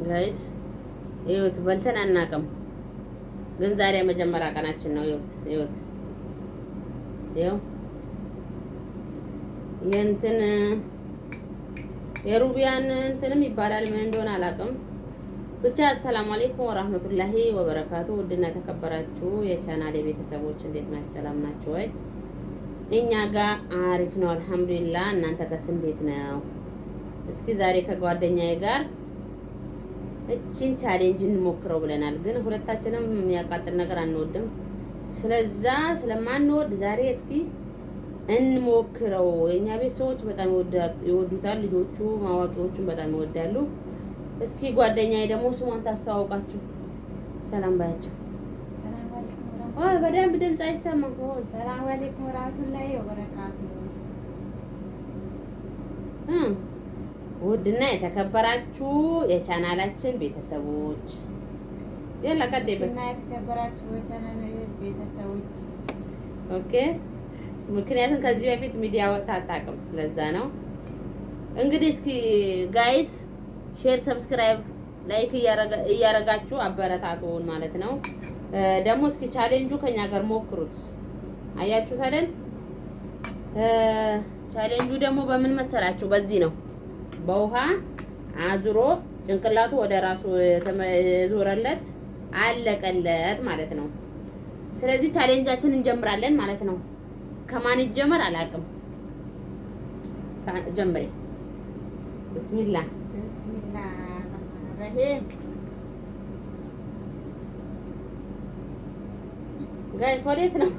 Guys፣ ይኸውት በልተን አናውቅም፣ ግን ዛሬ የመጀመሪያ ቀናችን ነው። ይኸውት ይኸውት ይኸው የእንትን የሩቢያን እንትንም ይባላል፣ ምን እንደሆነ አላውቅም። ብቻ አሰላሙ አለይኩም ወራህመቱላሂ ወበረካቱ። ውድና የተከበራችሁ የቻናሌ ቤተሰቦች እንዴት ናችሁ? ሰላም ናችሁ ወይ? እኛ ጋር አሪፍ ነው አልሐምዱሊላህ። እናንተ ጋርስ እንዴት ነው? እስኪ ዛሬ ከጓደኛዬ ጋር እቺን challenge እንሞክረው ብለናል። ግን ሁለታችንም የሚያቃጥል ነገር አንወድም። ስለዛ ስለማንወድ ዛሬ እስኪ እንሞክረው። የእኛ ቤት ሰዎች በጣም ይወዱታል። ልጆቹ አዋቂዎቹን በጣም ይወዳሉ። እስኪ ጓደኛዬ ደግሞ ስሟን ታስተዋውቃችሁ። ሰላም ባያቸው። በደንብ ድምፅ አይሰማም። ሰላም አለይኩም ወራህመቱላሂ ወበረካቱ። ውድና የተከበራችሁ የቻናላችን ቤተሰቦች የላ ቀጥይበት። እና የተከበራችሁ የቻናል ቤተሰቦች Okay። ምክንያቱም ከዚህ በፊት ሚዲያ ወጥታ አታውቅም፣ ለዛ ነው። እንግዲህ እስኪ guys share፣ subscribe፣ like እያረጋችሁ አበረታቱን ማለት ነው። ደግሞ እስኪ ቻሌንጁ ከኛ ጋር ሞክሩት። አያችሁት አይደል? ቻሌንጁ ደግሞ በምን መሰላችሁ? በዚህ ነው። በውሃ አዙሮ ጭንቅላቱ ወደ ራሱ የዞረለት አለቀለት ማለት ነው። ስለዚህ challenge ኣችን እንጀምራለን ማለት ነው። ከማን ይጀመር አላውቅም። ጀምሬ ብስሚላህ። ብስሚላህ ረሂም። Guys፣ ወዴት ነው?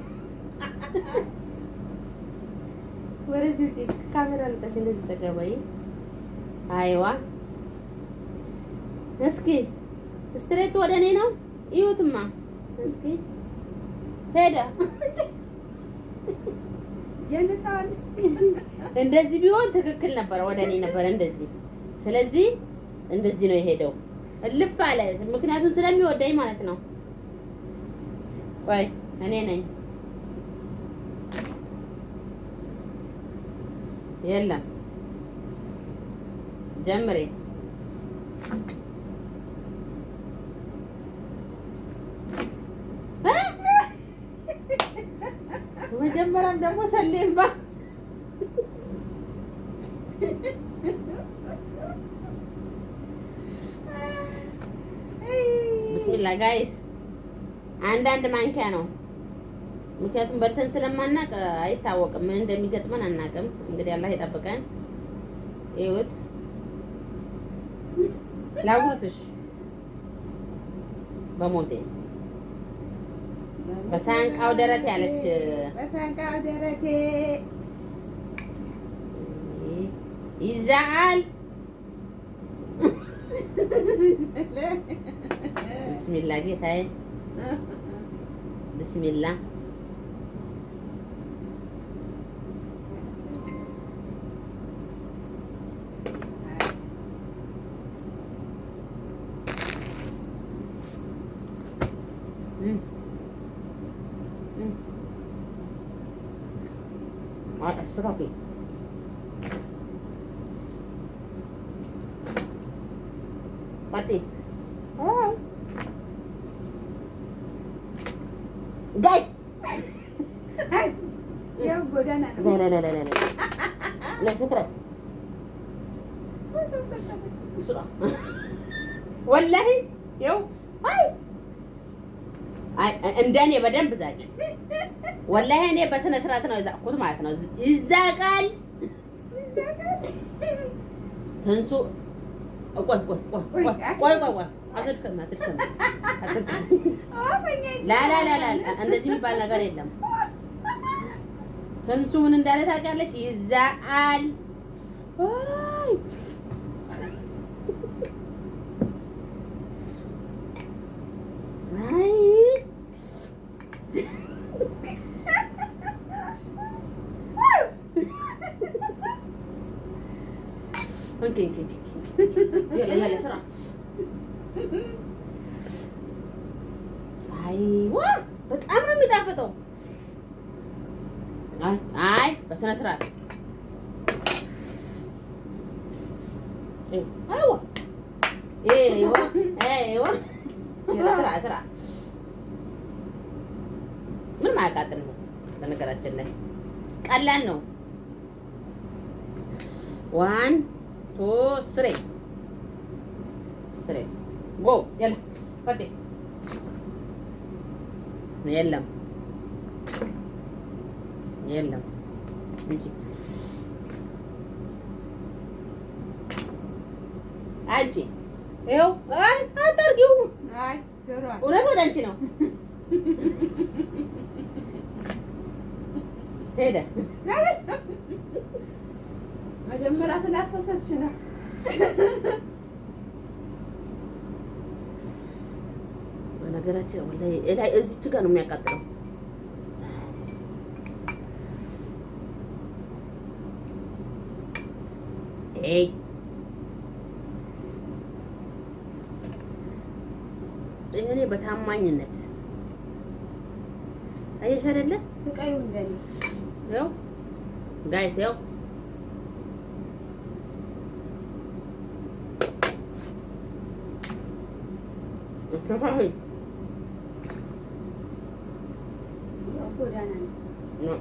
ወደዚህ ውጪ። ካሜራ ልጣሽ እንደዚህ ተገባይ። አይዋ፣ እስኪ straight ወደ እኔ ነው። እዩትማ እስኪ ሄደ። የንታል እንደዚህ ቢሆን ትክክል ነበረ፣ ወደ እኔ ነበረ እንደዚህ። ስለዚህ እንደዚህ ነው የሄደው። እልፍ አለ፣ ምክንያቱም ስለሚወደኝ ማለት ነው። ቆይ እኔ ነኝ። የለም፣ ጀምሬ። መጀመሪያም ደግሞ ሰሌምባ። ብስሚላ guys፣ አንዳንድ ማንኪያ ነው። ምክንያቱም በልተን ስለማናቅ አይታወቅም፣ ምን እንደሚገጥመን አናቅም። እንግዲህ አላህ ይጠብቀን። ይኸውት ላጉርስሽ በሞቴ በሳንቃው ደረት ያለች። በሳንቃው ደረቴ። ይዛል። ብስሚላ ጌታዬ፣ ብስሚላ። አስተካክል። ቀጥይ guys። ያው ጎዳና ነው። لا شكرا ወላሂ ይኸው አይ እንደኔ በደንብ ዛቂ። ወላሂ እኔ በስነ ስርዓት ነው የዛቅኩት ማለት ነው። ይዛቃል። ትንሱ ቆይ ቆይ ቆይ ቆይ ቆይ ቆይ ቆይ፣ አትድከም አትድከም አትድከም። ላ ላ ላ ላ፣ እንደዚህ የሚባል ነገር የለም። ትንሱ ምን እንዳለ ታውቂያለሽ? ይዛቃል። አይ አይ፣ okay okay okay፣ يلا يلا ስራ። አይዋ፣ በጣም ነው የሚጣፍጠው። አይ አይ፣ በስነ ስርዓት። አይዋ፣ ايوه ايوه يلا ስራ ስራ። ምንም አያቃጥልም። በነገራችን ላይ ቀላል ነው። One, two, three, three, go, يلا ቀጥይ። የለም የለም እንጂ አንቺ ይኸው አይ አታርጊው። አይ ዞሯል። እውነት ወደ አንቺ ነው ሄደ። መጀመሪያ ስላሳሳትሽ ነው። በነገራችን ወላሂ እላይ እዚች ጋር ነው የሚያቃጥለው። ኤይ እኔ በታማኝነት አየሽ አይደለ? ስቃዩ እንደኔ። ያው guys ያው ያው ጎዳና ነው። ነው።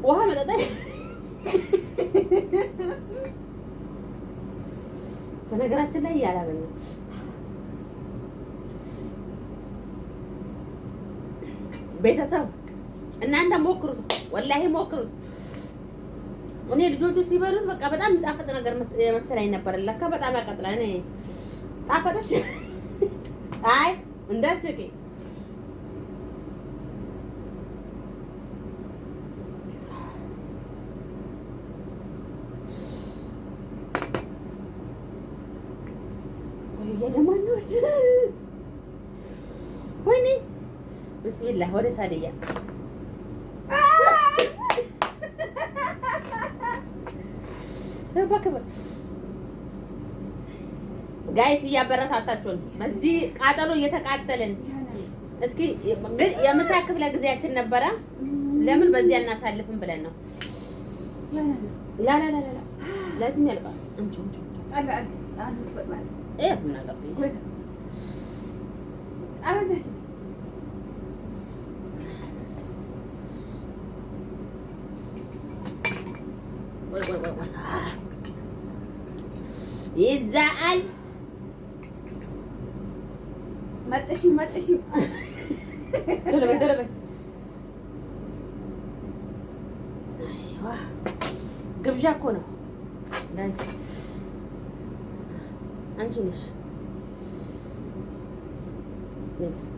ውሃ መጠጣት በነገራችን ላይ እያላበኝ ነው። ቤተሰብ እናንተ ሞክሩት፣ ወላሂ ሞክሩት። እኔ ልጆቹ ሲበሉት በቃ በጣም የሚጣፍጥ ነገር መሰለኝ ነበር። ለካ በጣም ያቃጥላል። እኔ ጣፈጠሽ? አይ እንዳትስቂ። ወይ እየደማን ነው። ወይኔ ብስሚላህ ወደ ሳድያ guys እያበረታታችሁን በዚህ ቃጠሎ እየተቃጠልን እስኪ ግን የምሳ ክፍለ ጊዜያችን ነበረ። ለምን በዚህ አናሳልፍም ብለን ነው። لا لا لا لا لازم ያልቃል። እንቹ እንቹ እ ምን አገባኝ። አበዛሽ። ወይ ወይ ወይ ወይ ይዛአል። መጥሺው መጥሺው። ቶሎ በይ ቶሎ በይ። አይዋ ግብዣ እኮ ነው guys። አንቺ ነሽ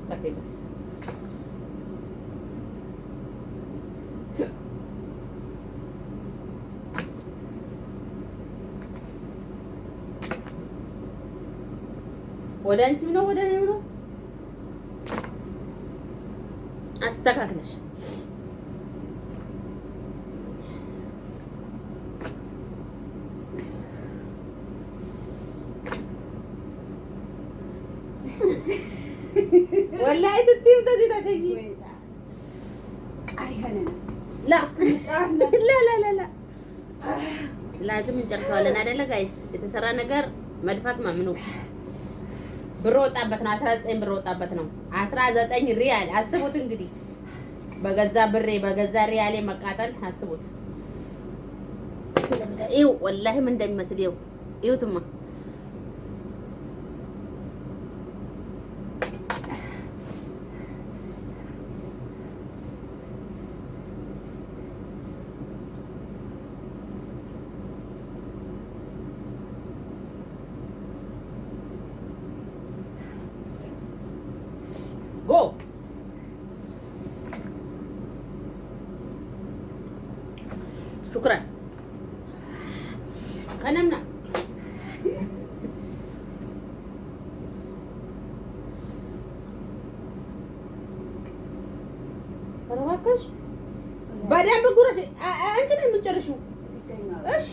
ቀጥይበት። ወደ አንቺም ነው ወደ እኔም ነው። አስተካክለሽ ወላሂ ትትይም ተዚህ ተሰይ لا لا لا لا لا لازم እንጨርሰዋለን አይደለ guys? የተሰራ ነገር መድፋት ممنوع። ብር ወጣበት ነው። 19 ብር ወጣበት ነው። 19 ሪያል አስቡት እንግዲህ በገዛ ብሬ በገዛ ሪያሌ መቃጠል አስቡት። ይኸው ወላሂ ምን እንደሚመስል ይኸው ይኸውትማ። Go شكرا ቀነምና ኧረ እባክሽ በደንብ ጉረሽ። አንቺ ነው የምትጨርሺው። እሺ።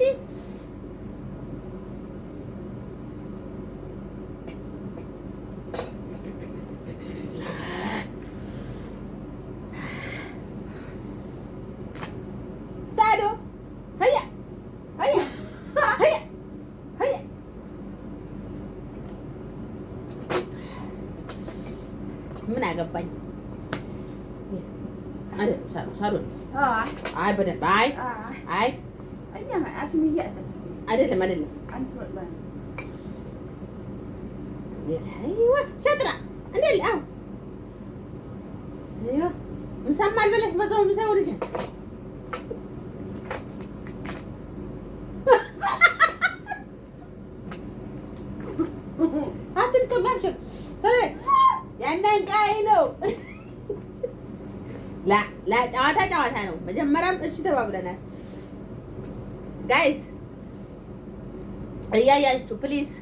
ምን አገባኝ? አይደለም ሳሩ፣ አይ በደንብ አይ አይ አይደለም አይደለም። أيوه شاطرة እንዴ! አዎ أيوه ምሳም አልበላሽ በዛው ምሳ ወደሽ። አትድከም። አብሽር ያናንቃይ ነው። لا لا ጨዋታ ጨዋታ ነው። መጀመሪያም እሺ ተባብለናል። Guys እያያችሁ please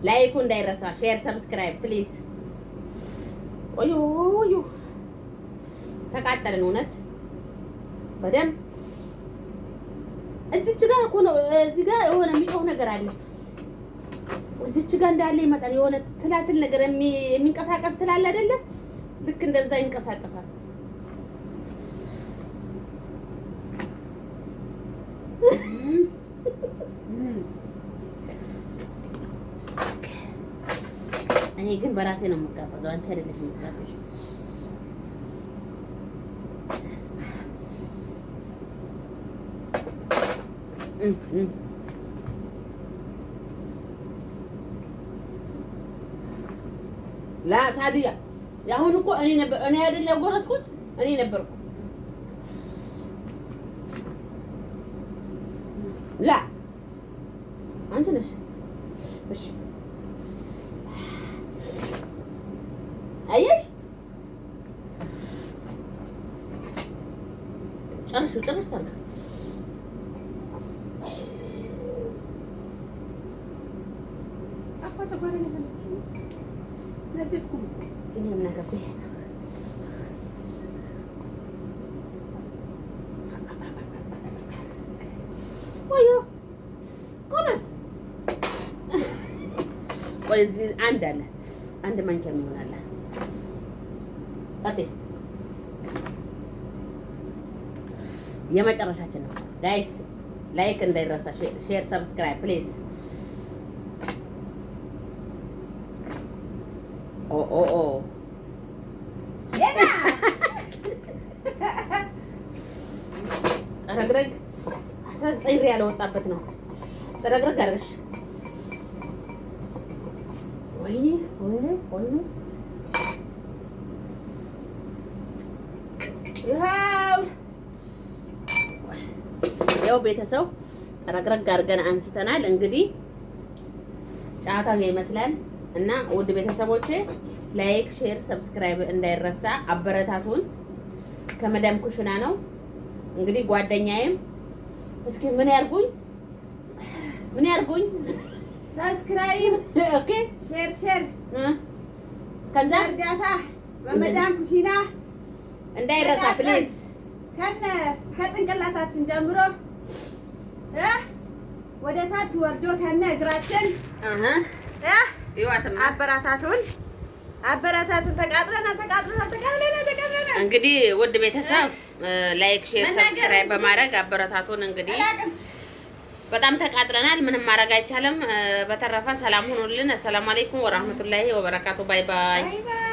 like ኡ እንዳይረሳ፣ share፣ subscribe please። ቆዩ ቆዩ፣ ተቃጠልን። እውነት በደንብ እዚች ጋር እኮ ነው። እዚህ ጋር የሆነ የሚጮህ ነገር አለ። እዚች ጋር እንዳለ ይመጣል። የሆነ ትላትል ነገር የሚንቀሳቀስ ትላል አይደለ? ልክ እንደዛ ይንቀሳቀሳል። እኔ ግን በራሴ ነው የምጋበዘው፣ አንቺ አይደለሽ የምጋበዥው። لا ሳዲያ የአሁን እኮ እኔ ነበር እኔ አይደለ ያጎረስኩት እኔ ነበርኩ። لا አንቺ ነሽ። እሺ አየሽ፣ ጨርሹ ጨርሽ ታርጋ። እኔ ምን አደረኩኝ? ወዮ ጎበዝ። ቆይ እዚህ አንድ አለ፣ አንድ ማንኪያ የሚሆን አለ። ቀጥይ። የመጨረሻችን ነው guys። Like እንዳይረሳ፣ share፣ subscribe please። ኦ ኦ ኦ፣ ጠረግረግ 19 ሪያል ወጣበት ነው። ጠረግረግ አድርገሽ። ወይኔ ወይኔ ወይኔ፣ ይኸው ያው ቤተሰብ ጠረግረግ አድርገን አንስተናል። እንግዲህ ጨዋታው ይመስላል እና ውድ ቤተሰቦቼ like፣ share፣ subscribe እንዳይረሳ፣ አበረታቱን። ከመዳም ኩሽና ነው እንግዲህ ጓደኛዬም እስኪ ምን ያርጉኝ ምን ያርጉኝ? Subscribe፣ Okay፣ share share፣ ከዛ እርዳታ በመዳም ኩሽና እንዳይረሳ please። ከነ ከጭንቅላታችን ጀምሮ ወደ ታች ወርዶ ከነ እግራችን ይዋትማ። አበረታቱን አበረታቱን። ተቃጥለናል ተቃጥለናል ተቃጥለናል ተቃጥለናል። እንግዲህ ውድ ቤተሰብ like፣ share፣ subscribe በማድረግ አበረታቱን። እንግዲህ በጣም ተቃጥለናል። ምንም ማድረግ አይቻልም። በተረፈ ሰላም ሁኑልን። السلام عليكم ورحمة الله وبركاته። Bye bye። Bye bye።